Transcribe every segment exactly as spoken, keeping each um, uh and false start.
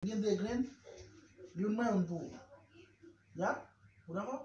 Gen de grenn, youn mwen, youn pou ou. Ya? Ou dakò?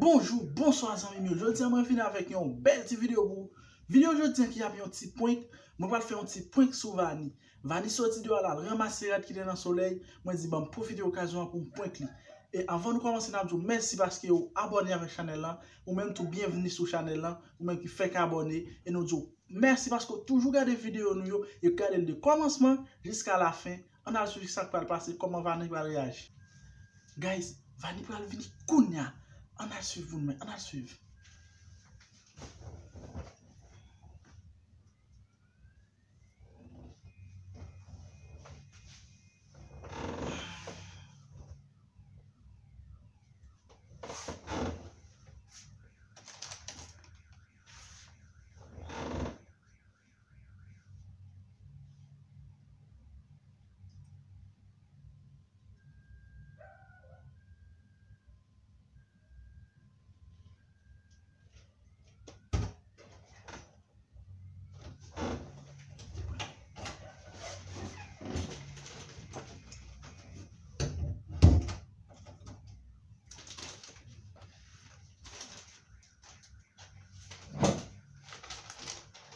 Bonjou, bonswa zanmi m yo. Jodi a mwen vin avèk yon bèl ti videyo pou ou. Videyo jodi a ki ap yon ti prank. Mwen pral fè yon ti prank sou Vani. Vani soti deyò la, l ranmase rad ki te nan solèy. Mwen di ban m pwofite okazyon an pou m prank li. E anvan nou kòmanse, n ap di w mèsi paske ou abòne avèk chanèl lan. Ou menm tou, byenvni sou chanèl lan. Ou menm ki fèk abòne. E nou di w mèsi paske w toujou gade videyo nou yo. E gade l de kòmansman jiska lafen. Ann al swiv sa k pral pase, kòman Vani pral reyaji. Guys, Vani pral vini kounye a. Ann al swiv pou nou wè, ann al swiv.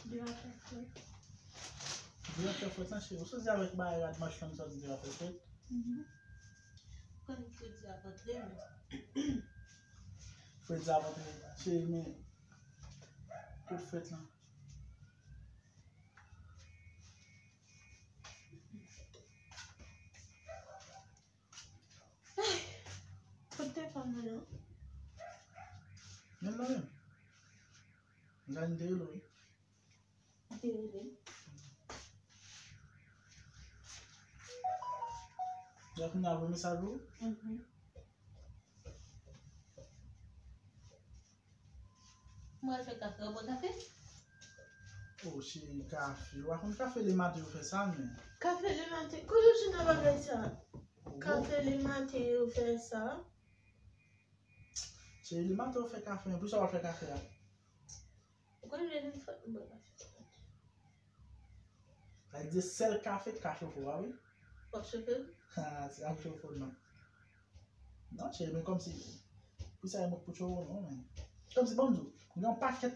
Dlo ap fè frèt. Dlo ap fè frèt, non, cheri. Ou sezi avèk bagay rad machann sa di dlo ap fè frèt? Mhm. Konn fredi ap antre, men. Fredi ap antre, cheri, men kote frèt lan? Kote fanm nan? Menm nan menm. Jani te rele w, wi. Li te rele m. Jani te voye mesaj pou ou? Mhm. Mwen al fè kafe, ou bwè kafe? Oh, cheri, kafe. Ou pa konn kafe le maten yo fè sa, men. Kafe le maten? Kote w jwenn nan bagay sa? Kafe le maten yo fè sa? Cheri, le maten yo fè kafe, men poukisa w al fè kafe a? Ou konn lè nou fè, nou bwè kafe. Sa vle di sèl kafe k ka chofe w a, wi. W ap chofe m? Ha, se ap chofe w, non. Non, cheri, men kòmsi, pou sa, e mwen k pou chofe w, non, men. Kòmsi, ban m di w, gen yon pakèt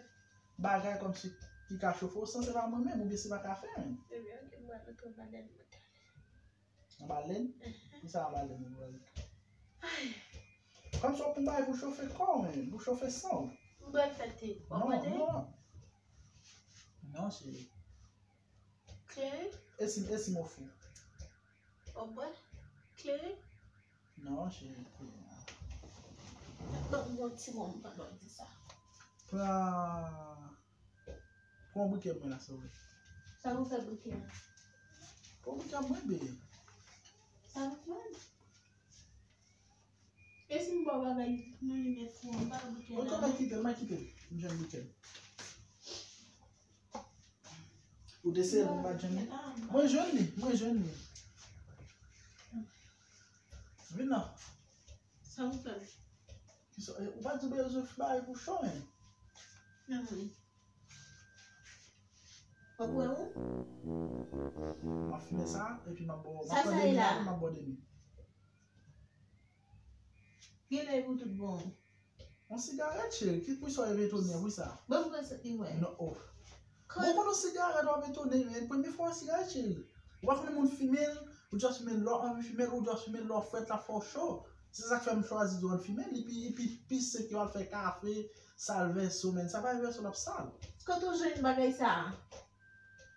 bagay kòmsi ki ka chofe w, san se pa mwen menm, oubyen se pa kafe, men. Ebyen, ok, m pral antre anba lèn mwen talè. Anba lèn? Mhm. Kisa anba lèn ou pral? Ay. Kòmsi w ap pran bagay pou chofe kò w, men, pou chofe san w. M pral fè te. W ap mande? Non, non. Non, cheri. Klere? E si, e si m ofri w? W ap bwè? Klere? Non, cheri, klere. Ban m yon ti bon, m pa dwe di sa. Pran, pran brikè mwen la, sove. Sa pou fè brikè a? Pran brikè mwen, bebe. Sa pou fè? E si m ba w bagay nan limyè fou an, m pa wè brikè la. Ok, m a kite l, m a kite l. M jwenn brikè l. Ou te sere pou m pa t jwenn li? Mwen jwenn li, mwen jwenn li. Vin la. Sa ou fè? Kisa, eh, ou pa di w bezwen bagay pou cho, men. Nan mwen. W ap wè ou? M ap fimen sa, epi m ap ba w, m ap pran demi la, m ap ba w demi. Genlè pou tout bon. Yon sigarèt, cheri, ki pou sa w etone pou sa? Bon, m pran sèt li wè. Non, oh. Bon, pou yon sigarèt, w ap etone, men premye fwa yon sigarèt, cheri. Ou pa konn moun fimen l, ou just fimen l lè w anvi fimen l, ou just fimen l lè w frèt, l ap fè w cho. Se sa k fè m chwazi di w al fimen l, li pi, li pi, pi sek ke w al fè kafe, sal vèso, men sa pa vèso l ap sal. Kote w jwenn bagay sa a?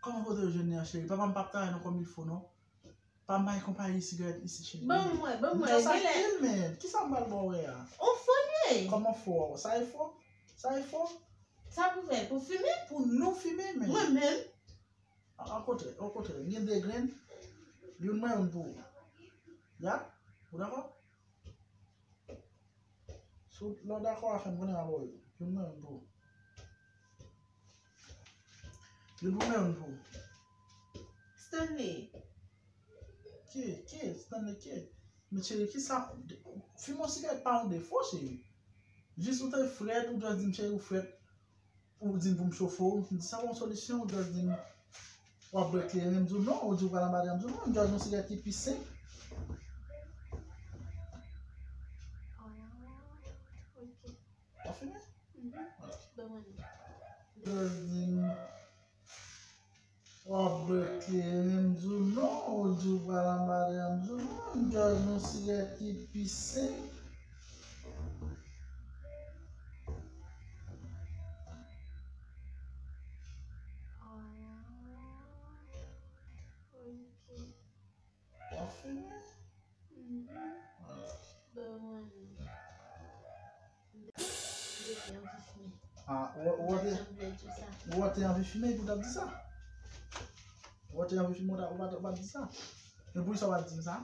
Kòman kote w jwenn li an, cheri? Papa m p ap travay nan kòm il fo, non. Pa bay konpayi sigarèt isit, cheri. Ban m wè, ban m wè. Just achte l, men. Kisa m pral ba w wè a? On fo l ye. Kòman fo? Sa e fo? Sa e fo? Sa pou fè? Pou fimen? Pou nou fimen, men. Mwen menm. Okontrè, okontrè. Gen de grenn. Youn mwen, youn pou ou. Ya? Ou dakò? Si w, lè w dakò avè m, konnen m ap ba w yo. Youn mwen, youn pou ou. Youn pou mwen, youn pou ou. Stanley. Ki, ki, Stanley, ki? Men cheri, kisa, fimen yon sigarèt pa yon defo, cheri. Jis ou te frèt, ou just di m, cheri, ou frèt. Ou di m pou m chofe w, m di sa pa yon solisyon, ou just di m. W ap bwè kleren, m di w non, ou di w pral anba dra, m di w non, m chwazi yon sigarèt ki pi senp. W ap fimen? Yo di m, w ap bwè kleren, m di w non, ou di w pral anba dra, m di w non, m chwazi yon sigarèt ki pi senp. W ap fimen? Ah, ou, ou te, ou te anvi fimen pou w t ap di sa? Ou te anvi fimen, ou t ap, ou pa t ap di sa? Men poukisa w pa t di m sa?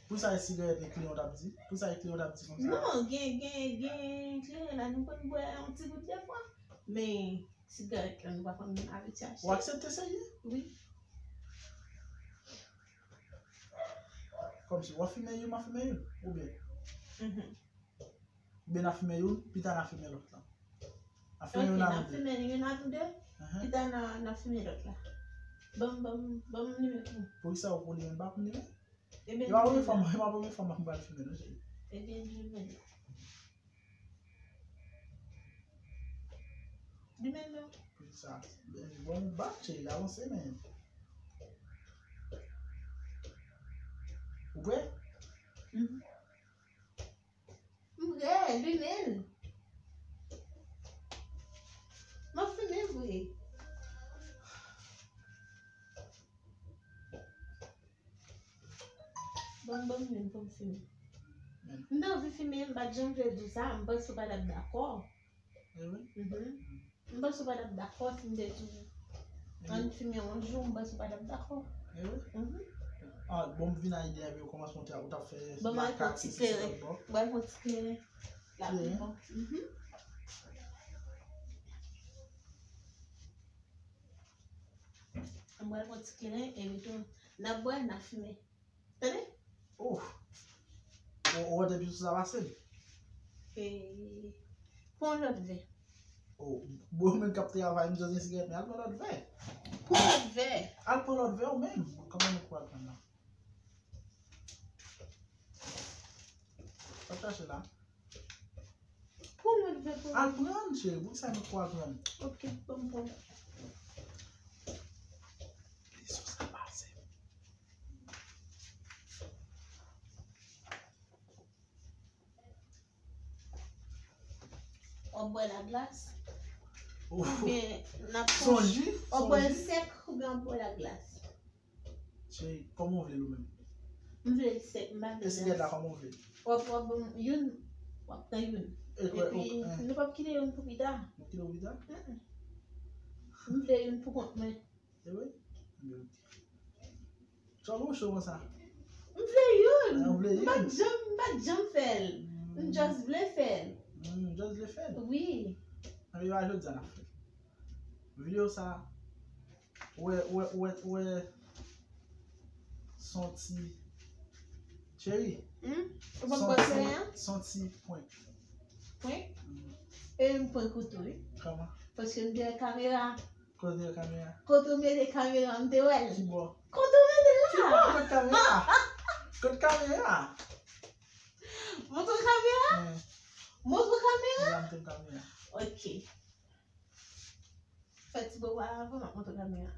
Poukisa e sigarèt e kleren w t ap di? Poukisa e kleren w t ap di konsa? Non, gen, gen, gen kleren la, nou konn bwè yon ti gout defwa. Men sigarèt la, nou pa konn abitye achte. Ou aksepte serye? Wi. Kòmsi w ap fimen youn, m ap fimen youn, oubyen? Mhm. Oubyen n ap fimen youn, pita n ap fimen lòt la. N ap fimen youn a nou de. Ok, n ap fimen youn a nou de, mhm, pita n a, n ap fimen lòt la. Ban m, ban m, ban m limen pou ou. Poukisa ou pou limen? M pa konn limen. Ebyen, e pa premye fwa m, e pa premye fwa m pral fimen, non, cheri. Ebyen, limen. Limen non. Sa, bon, bat, cheri, avanse, men. Ou prè? Mhm. M prè, limen. M ap fimen vre. Ban m, ban m youn pou m fimen. Men. M t anvi fimen, m pa t janm vle di w sa, m panse w pa t ap dakò. E wi. Mhm. M panse w pa t ap dakò si m te di w, ann fimen yon jou, m panse w pa t ap dakò. E wi. Mhm. Ah, bon, m vin a ide a, epi okòmansman ou t ap fè makak, sesi, sela. Ban m al pran ti kleren. Ban m al pran ti kleren. La pi bon. Mhm. M pral pran ti kleren, epi tou, n ap bwè, n ap fimen. Tande? Oh. Ou, ou wè depi sou sa pase l. E, pran lòt vè. Oh, bon, ou menm k ap travay, m jwenn sigarèt, men al pran lòt vè. Pran lòt vè. Al pran lòt vè ou menm. Kòman nou pral pran la? Sa chache la. Pran lòt vè pou mwen. Al pran, cheri, poukisa nou pral pran? Ok, ban m pran. Li sou sa pase. W ap bwè laglas? Ouf. Oubyen n ap pran, w ap bwè l sèk oubyen w ap bwè laglas? Cheri, kòman w vle l ou menm? M vle l sèk, m pa vle l. E sigarèt la, kòman w vle l? W ap, w ap ban m youn, w ap pran youn. Epi, nou p ap kite youn pou pita. Nou kite pou pita? Mm, mm. M vle youn pou kont mwen. E vre? Ebyen, ok. Sa w cho konsa? M vle youn. Ah, ou vle youn? M pa t janm, m pa t janm fè l. M just vle fè l. Hmm, just vle fè l? Wi. Ebyen, pa jodi a n ap fè l. Videyo sa, wè, wè, wè, wè, son ti, cheri. Hmm? Ou pa kwè se yon? Son ti prank. Prank? Hmm. E m prank ou tou, wi. Kòman? Paske m dèyè kamera. Kote kamera? Kote w mete kamera, m te wè l. Ki bò? Kote w mete l la? Ki bò? Kote kamera? Kote kamera? Montre kamera? Hmm. Montre kamera? Ya, montre kamera. Ok. Fè ti bò pa avan, m ap montre kamera.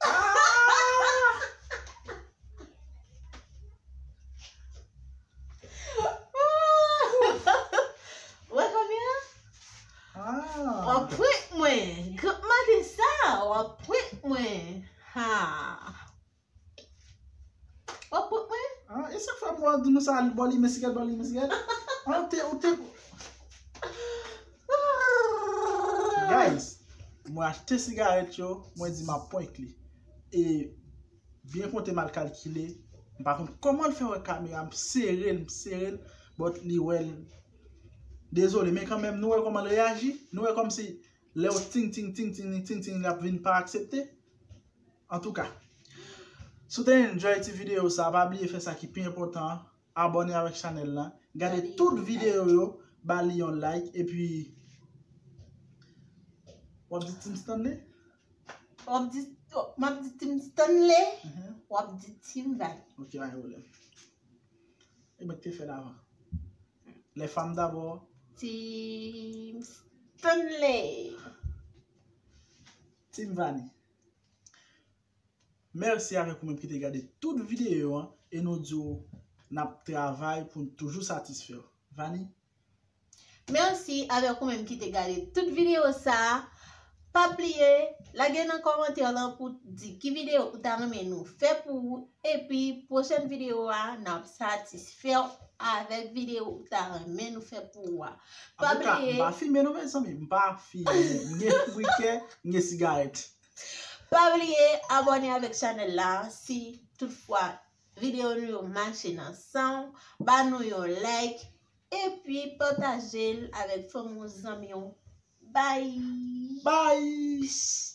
Ah! Wè kamera? Ah. W ap prank mwen. Granm maten sa, w ap prank mwen. Ha. W ap prank mwen? Ah, e sa k fè pou w di nou sa, bò limen sigarèt, bò limen sigarèt. Ah, ou te, ou te. Guys, mwen achte sigarèt yo, mwen di m ap prank li. E byen konte m al kalkile, m pa konn kòman l fè wè kamera, m sere l, m sere l, but li wè l. Dezole, men kanmenm, nou wè kòman l reyaji? Nou wè kòmsi lè w ting, ting, ting, ting, ting, ting, l ap vin pa aksepte? Antouka, si w te enjoy ti videyo sa, pa bliye fè sa ki pi enpòtan an, abòne avèk chanèl la, gade tout videyo yo, ba li yon like, epi W ap di Team Stanley? W ap di, m ap di Team Stanley, Mhm. W ap di Team Vani. Ok, pa gen pwoblèm. E mwen ki te fè l avan. Les femmes d'abord. Team Stanley. Team Vani. Mèsi avèk ou menm ki te gade tout videyo an e nou di w n ap travay pou n toujou satisfè w. Vani? Mèsi avèk ou menm ki te gade tout videyo sa a. Pa bliye, lage nan kòmantè lan pou di ki videyo ou ta renmen nou fè pou ou. Epi, pwochèn videyo a, n ap satisfè w avèk videyo ou ta renmen nou fè pou ou a. Pa Antouka, bliye. M pa fimen non, mezanmi. M pa fimen. M gen brikè, m gen sigarèt. Pa bliye abòne avèk chanèl la si toutfwa videyo nou yo mache nan san w. Ba nou yon like. Epi pataje l avèk fanmi w, zanmi w. Bye! Bye!